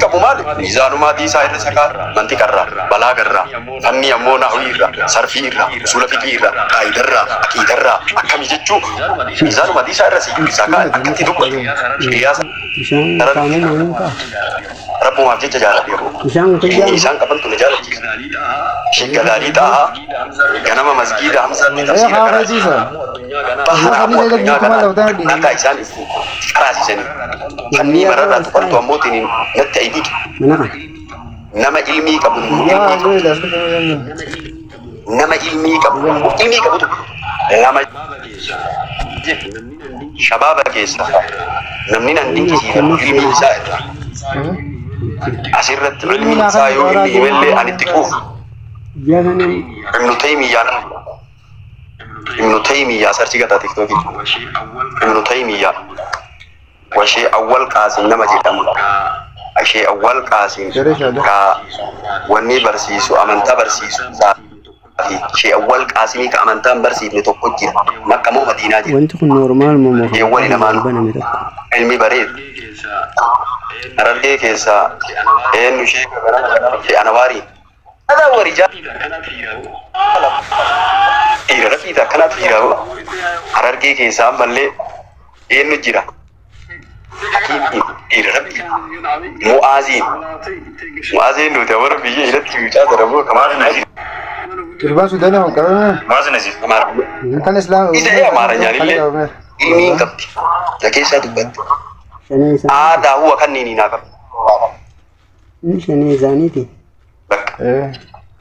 Qabu maali? Miizaanumaa hadiisaa irra sakaa, mantiqarraa, balaagarraa, fanni ammoo nahwii irraa, sarfii irraa, usuula fiqhii irraa, qaayidarraa, aqiidarraa akkami jechuu miizaanuma hadiisaa irra sakaa akkatti dubbatu. Hiriyaa Bishaan qaamuma hin ta'a. Rabbumaaf jecha jaaladhe yeroo. Bishaan kun Ilmi isaan qabantu na jaalachiisa. Sheek Gazaalii Xaahaa ganama masgiida Hamzaatti tafsiira qaraasisa. Bahara ammoo addunyaa kana akkaataa isaan itti qaraasisanii. Fannii mararraa tuqantu ammootiin natti aybutu. Mana kana. Nama ilmii qabu, ilmii qabu, nama ilmii qabu, ilmii qabutu lama. Shabaaba keessa namni nan dinqisiifadhu ilmii isaa irraa. Asirratti ilmiin isaa yoo inni himellee ani itti quufu. Ji'a kana Ibnu Taymiyyaan, Ibnu Taymiyyaa search gataa TikTokii. Ibnu Taymiyyaa washee Awwal Qaasim nama jedhamu. Ashee Awwal Qaasim ka wanni barsiisu, amantaa barsiisu isaa fi Shee Awwal Qaasimii ka amantaa hin barsiifne tokko jira. Makka moo Madiinaa jira. Wanti kun normal moo moo Eewwali lamaan baname tokko. Ilmi bareedu. Harargee keessaa eenyu sheeka ganama shee Anawaarii. Anawaarii jaa. Dhiira rafiita akkanaatu jira. Harargee keessaa ammallee eenyu jira? Hakiimiin dhiira rabbi. Mu'aaziin. Mu'aaziin nuti awara biyya irratti mucaa daramoo kamaa. Gurbaan Suudaanii kun qabame. Kan Islaam. Isa Amaaranyaan illee ilmiin qabdi. Na keessaa dubbatte. Shanee isaanii. Aadaa huwa kanneen naa qabdi. Inni shanee isaaniiti. Bakka.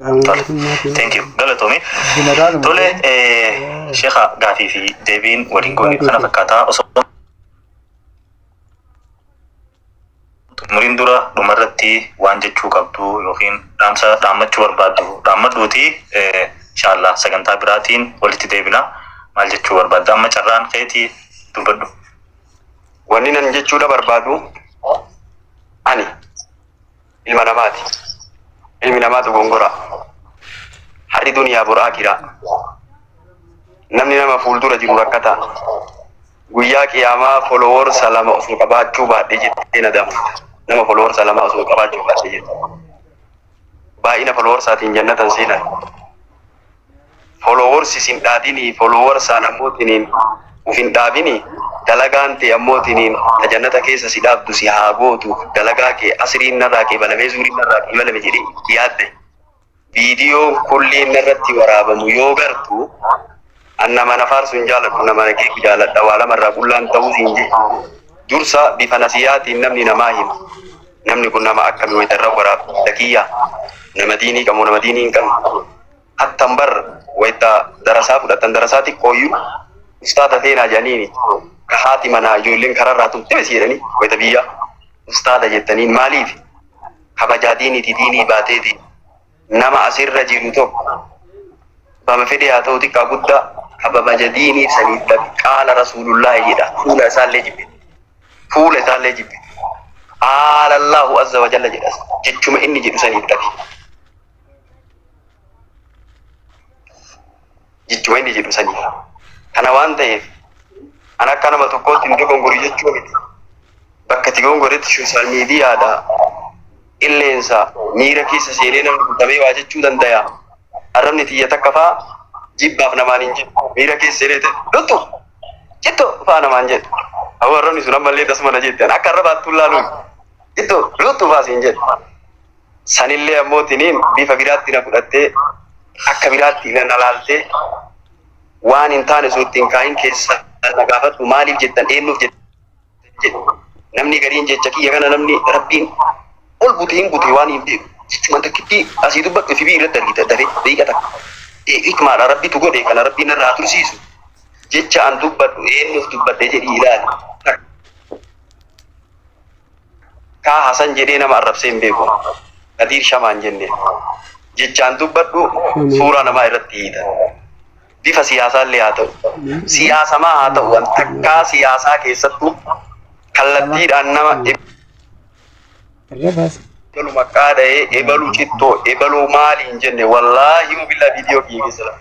Qaama mootummaatiin. Thank you. Galatoomi. Jeneraal. Tole, sheekha, gaafii fi deebiin waliin goone kana fakkaataa. Osoo xumuriin dura dhumarratti waan jechuu qabdu yookiin dhaamsa dhaammachuu barbaaddu dhaammadhuuti, inshallah sagantaa biraatiin walitti deebina. Maal jechuu barbaadda? Amma carraan keetii, dubbadhu. Wanni nan jechuudha barbaadu, ani ilma namaati. Ilmi namaatu gongora. Har'i duniyaa, bor akiraa. Namni nama fuuldura jiru rakkataa. Guyyaa qiyaamaa followers lama osoo qabaachuu baadhee jettee nadamu. Nama followers lama osoo qabaachuu baadhee jette. Baay'ina followersaatiin jannatan seenan. Followers isin dhaadinii, followersaan ammootiniin uf hin dhaabinii, dalagaan ta'e ammootiniin ta jannata keessa si dhaabdu si haa gootu. Dalagaa kee asriin narraa qeebalamee, zuuriin narraa qeebalame jedhee yaadde. Viidiyoon kulliin narratti waraabamu yoo gartu, an nama na faarsu hin jaaladhu, nama na qeequ jaaladha. Waa lamarraa qullaan ta'uu hin jedhu. Dursa bifa nasiyaatiin namni namaa hima. Namni kun nama akkamii wayita irra waraabu dakiyyaa, nama diinii qabu, nama diinii hin qabne. Hattan bar wayita darasaa fudhatan, darasaa xiqqooyyuu ustaada seenaa jedhaniini, ka haati manaa ijoolleen kararraa tumte besi jedhanii wayita biyya ustaada jettaniin. Maaliif? Kabajaa diiniiti, diinii baateeti. Nama asirra jiru tokko bama fedhe haa ta'u, xiqqaa guddaa, kabaja diiniif saniif dhabe. Qaala rasuulullaahi jedha, fuula isaallee jibbe, fuula isaallee jibbe. Qaala Allahu azza wa jalla jedhas, jechuma inni jedhu saniif dhabe, jechuma inni jedhu saniif. Kana waan ta'eef, an akka nama tokkootti hin dogongoru jechuu miti. Bakka itti gongoretti social mediadha, qilleensa miira keessa seenee namni guutamee waa jechuu danda'a. Arrabni tiyya takka faa jibbaaf namaan hin jibbu, miira keessa seenee ta'e luttu citto faa namaan jedhu. Awwa, arrabni sun ammallee tasuma na jette, akka arrabaattuu laaluun citto luttu faa siin jedhu. Sanillee ammootiniin bifa biraatti na fudhattee, akka biraatti na laaltee, waan hin taane sun ittiin kaayin keessa na gaafadhu. Maaliif jettan, eenyuuf jettan jedhu. Namni gariin jecha kiyya kana, namni rabbiin ol bute hin bute waan hin beeku. Jechuma takkitti asii dubbadhu fi irratti argita dafee daqiiqa takka. Hikmaadha rabbitu godhe kana, rabbiin irraa haa tursiisu. Jecha an dubbadhu eenyuuf dubbadhe jedhii ilaali. Kaa Hasan jedhee nama arrabsee hin beeku. Kadiir Shamaan jenne. Jechaan dubbadhu suuraa namaa irratti hiita. Bifa siyaasaallee haa ta'u. Siyaasamaa haa ta'u, an takkaa siyaasaa keessattuu kallattiidhaan nama Irra baas. ebalu maqaa dha'ee, ebalu cittoo, ebalu maali hin jenne. Wallaahi billaa, viidiyoo kiyya keessa lafa.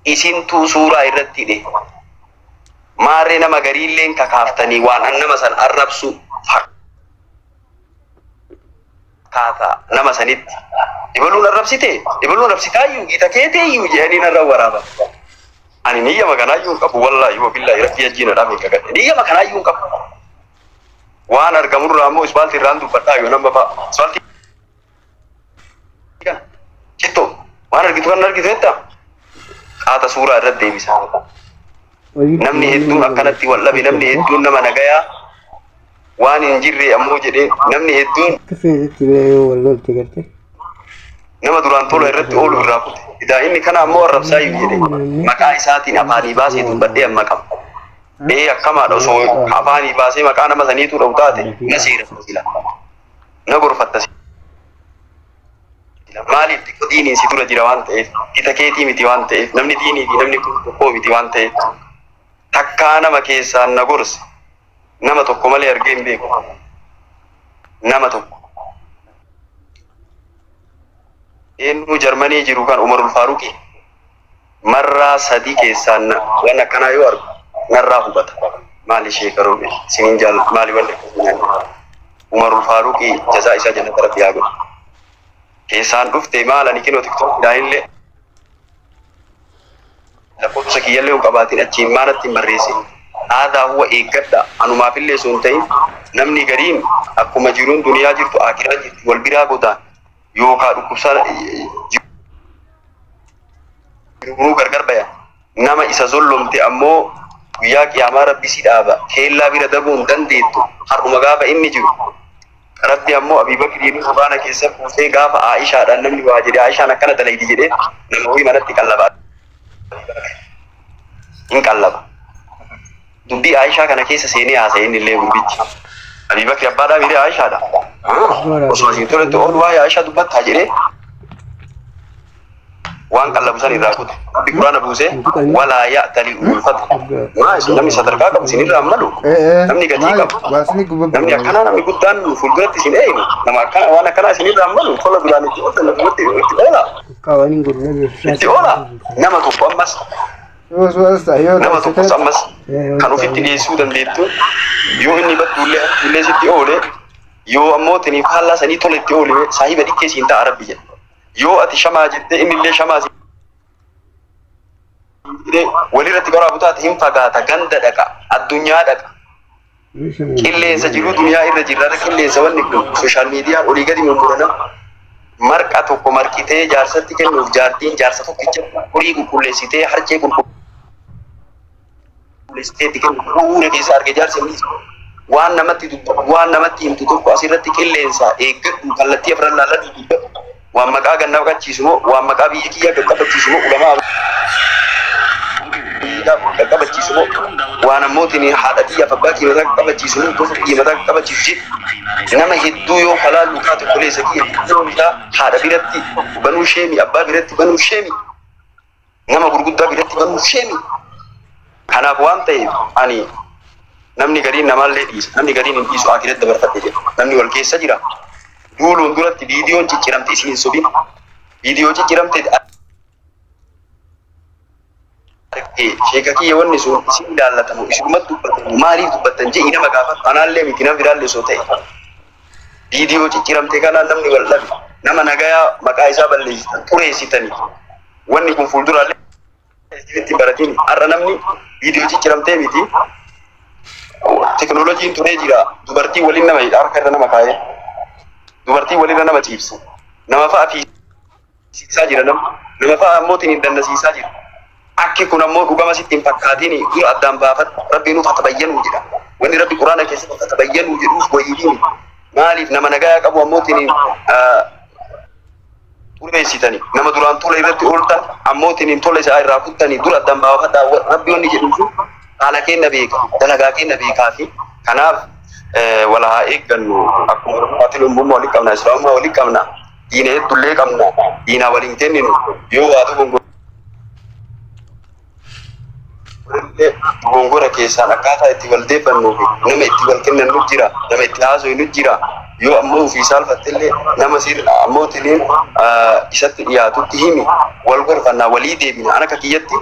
Isintuu suuraa irratti hidhe. Maarree nama gariilleen kakaaftanii waan an nama san arrabsu. Akkaataa nama sanitti ibaluun arrabsite, ibaluun arrabsitaayyuu gita keeteeyyuu jedhanii narra waraaban. Ani niyyama kanaayyuu hin qabu, wallaahi wa billaahi, rabbii ajjiina dhaaf hin kakadhe, niyyama kanaayyuu hin qabu. Waan argamurraa ammoo ispaaltii irraan dubbadhaa, yoo nama fa'a ispaaltii kana cittoo waan argitu kan argitu jetta qaata suuraa irratti deebisa. Namni hedduun akkanatti wal dhabe, namni hedduun nama nagayaa waan hin jirre ammoo jedhee namni hedduun Akka feetetti illee yoo wal lolte garte. nama duraan tola irratti oolu irraa kute. Idaa inni kana ammoo arrabsaayyuu jedhe maqaa isaatiin afaanii baasee dubbadhee amma qaba. Ee, akkamaadha, osoo afaanii baasee maqaa nama saniitu dha'u taate na seera sila. Na gorfatta sila. Maaliif? Xiqqoo diiniin si dura jira waan ta'eef, gita keetii miti waan ta'eef, namni diinii fi namni kun tokkoo miti waan ta'eef. Takkaa nama keessaan na gorse nama tokko malee argee hin beeku. Nama tokko. Eenyu Jarmanii jiru kan Umarul Faaruqi marraa sadii keessaan waan akkanaa yoo argu narraa hubata. Maali sheekaroo isiniin jaal maali wanni akkasii nyaanni. Umarul Faaruqi jazaa isaa jannata rabbi haa godhu. Keessaan dhufte maal, ani kinoo TikTokiidhaan illee lakkoofsa kiyyallee hin qabaatin, achiin maalatti hin barreessin. Aadaa huwa eeggadha, anumaafillee osoo hin ta'in namni gariin akkuma jiruun duniyaa jirtu akiraa jirti, wal biraa godaan yookaan dhukkubsaa jiruu gargar baya. Nama isa zollomte ammoo guyyaa qiyaamaa rabbi si dhaaba, keellaa bira dabuu hin dandeettu. Har'uma gaafa inni jiru rabbi ammoo Abii Bakriin quraana keessa kuusee, gaafa Aishaadhaan namni waa jedhe, Aishaan akkana dalaydi jedhee nama ho'i manatti qallaba. Hin qallaba. Dubbii Aishaa kana keessa seenee haasa'e inni illee gurbichi. Abii Bakri abbaadhaa miidhee Aishaadha. Osoo asiin toletti oolu waa'ee Aishaa dubbattaa jedhee waan qallabu san irraa kute. Rabbi quraana buusee walaa ya'tali ulul fadl. Maa isin namni sadarkaa qabu isin irraa malu. Namni gatii qabu. Waasni guba. Namni akkanaa, namni guddaan fuulduratti isin eeynu. Nama akkana waan akkanaa isin irraa malu, tola duraan itti ooltan itti oola. Qaawaniin gurgurame. Itti oola. Nama tokko ammas Yoo nama tokkos ammas kan ofitti dhiyeessuu dandeettu, yoo inni badduullee hattuullee sitti oole, yoo ammoo tiniif faallaa sanii tola itti oole, saahiba dhikkee siin ta'a rabbi jedha. Yoo ati shamaa jettee inni illee shamaa siin jedhee walirratti waraabu taate, hin fagaata, ganda dhaqa, addunyaa dhaqa. Qilleensa jiruu duniyaa irra jirra qilleensa wanni kun social miidiyaan olii gadi mummurana. Marqa tokko marqitee jaarsatti kennuuf jaartiin jaarsa tokkicha horii qulqulleessitee, harcee qulqulleessitee itti kennu bu'uura keessa arge jaarsi inni waan namatti dubbatu, waan namatti himtu tokko asirratti qilleensa eeggadhu, kallattii afran laalladhu dubbadhu. Waan maqaa gannaa qaqqabachiisu moo, waan maqaa biyya kiyyaa qaqqabachiisu moo, ulamaa qaqqabachiisu moo, waan ammootiin haadha xiyyaaf abbaa kiyya mataa qaqqabachiisu moo, gosa kiyya mataa qaqqabachiisu jedhu. Nama hedduu yoo halaallu taate, obboleessa kiyya, viidiyoon isaa haadha biratti banuu sheemi, abbaa biratti banuu sheemi, nama gurguddaa biratti banuu sheemi. Kanaaf waan ta'eef ani namni gariin namaallee dhiisa, namni gariin hin dhiisu, akiratti dabarfadhe jedha. Namni wal keessa jira. Duuluun duratti viidiyoon cicciramte isin hin sobin. Viidiyoo cicciramte argee, sheeka kiyya, wanni sun isin ilaallatamu, isinumatti dubbatamu, maaliif dubbattan jedhi nama gaafatu, anaallee miti nama biraallee osoo ta'e. Viidiyoo cicciramte kanaan namni wal dhabe, nama nagayaa maqaa isaa balleessitan, xureessitanii, wanni kun fuulduraallee isinitti baratin. Har'a namni viidiyoo cicciramtee miti, teknooloojiin turee jira, dubartii waliin nama harka irra nama kaa'ee, dubartii walirra nama ciibsa, nama fa'a fiisisaa jira, nama fa'a ammoo hin dannasiisaa jira. Akki kun ammoo dhugama sitti hin fakkaatin, dura addaan baafadhu. Rabbi nuuf hatabayyanuu jedha. Wanni rabbi quraana keessatti hatabayyanuu jedhuuf wayiidhiin maaliif nama nagayaa qabu ammootiin xureessitani, nama duraan tola irratti ooltan ammootiin tola isaa irraa kuttanii? Dura addaan baafadhaa. Rabbi wanni jedhuuf haala kenna beeka, dalagaa kenna beekaa fi kanaaf wala haa eeggannu. Akkuma Oromootti lumbummaa walii qabna, islaamummaa walii qabna, diina hedduullee qabna, diinaa waliin kenninu. Yoo waa tokko dogongora keessaan akkaataa itti wal deeffannuu fi nama itti wal kennannu jira, nama itti haasofnu jira. Yoo ammoo ofii saalfattellee nama sir ammoo tiliin isatti dhiyaatutti himi, wal gorfannaa, walii deebina. Ana akka kiyyatti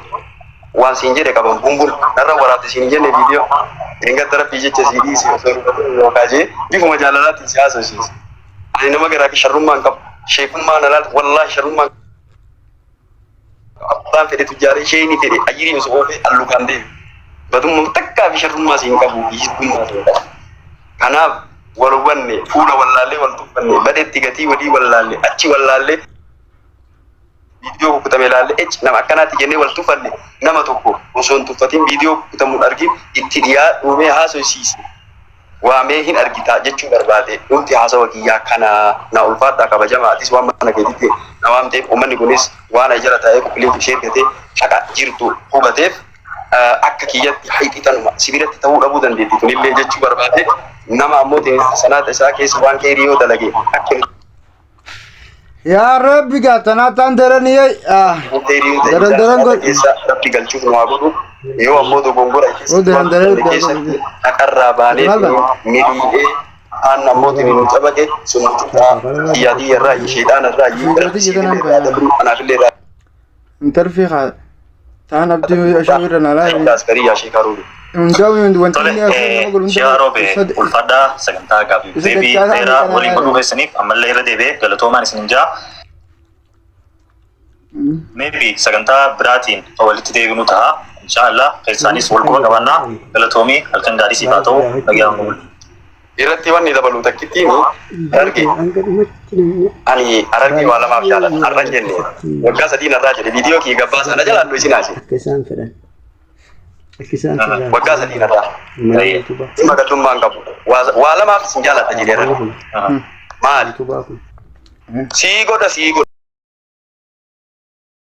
waan siin jedhe qaban bumbun narra waraabde siin jenne, viidiyoo hin gattara jecha sii dhiise osoo yookaan jee bifuma jaalalaatiin si haasofsiise. Ani nama garaa fi sharrummaa hin qabu. Sheekummaa na laal wallaahi sharrummaa hin qabu. Abbaan fedhe tujjaaree isheen fedhe ayyirii osoo oofee allukaan deeme. Badummaa takkaa fi sharrummaa siin qabu fi hizbummaa siin qabu. Kanaaf wal hubanne fuula wallaallee wal tuffanne badetti gatii walii wallaalle achi wallaallee viidiyoo kukkutame ilaalle ech nama akkanaatti jennee wal tuffanne nama tokko osoo hin tuffatin viidiyoo kukkutamuun argin itti dhiyaa dhuumee haasofsiise waamee hin argitaa jechuu barbaade dhumti haasawa kiyyaa kana na ulfaadhaa kabajamaa atis waan mana keetitti na waamteef uummanni kunis waan jala taa'ee qulqullinni ishee argatee haqa jirtu hubateef akka kiyyatti hayxii tanuma sibiilatti ta'uu dhabuu dandeetti tunillee jechuu barbaade nama ammoo sanaata isaa keessa waan keerii yoo dalage akka Yaa Rabbi gaa tanaa taan daranii keerii yoo Daran daran ta'e godhu. keessa rabbi galchuuf nu haa godhu yoo ammoo dogongora Yoo daran daran keessatti keessatti haqarraa baanee miidhee afaan ammoo nu cabaqe sun nu cuqqaa xiyyaa xiyyarraa sheexaanarraa anaafillee irraa Intarfii haa taan abdii ashuu irra nalaa. askarii yaa sheekaruu. Hundaa'u wanti Tole, inni ashuu nama godhu Sheekh Roobe ulfaadhaa sagantaa gaaffii Isa deebii dachaa dheeraa ta'an waliin kana godhuu keessaniif ammallee irra deebi'ee galatoomaan isin jaa. Maybe sagantaa biraatiin walitti deebinu ta'a. Inshaallah keessaanis wal quba qabaannaa galatoomii halkan gaarii siif haa ta'u nagaan bulu. Irratti wanni dabalu takkittiin arge Hanga dhumatti namni ani arargee waa lamaaf jaaladha har'a hin jenne waggaa sadiin har'aa jedhe viidiyoo kiyya gabbaa sana jalaan isin haase akka isaan fedhan. Akka isaan fedhan. waggaa sadiin har'aa Mana utubaa. dhimma gallummaa hin qabu waa lamaaf isin jaaladha jedhee Kun maali utubaa kun. sii godha sii godha.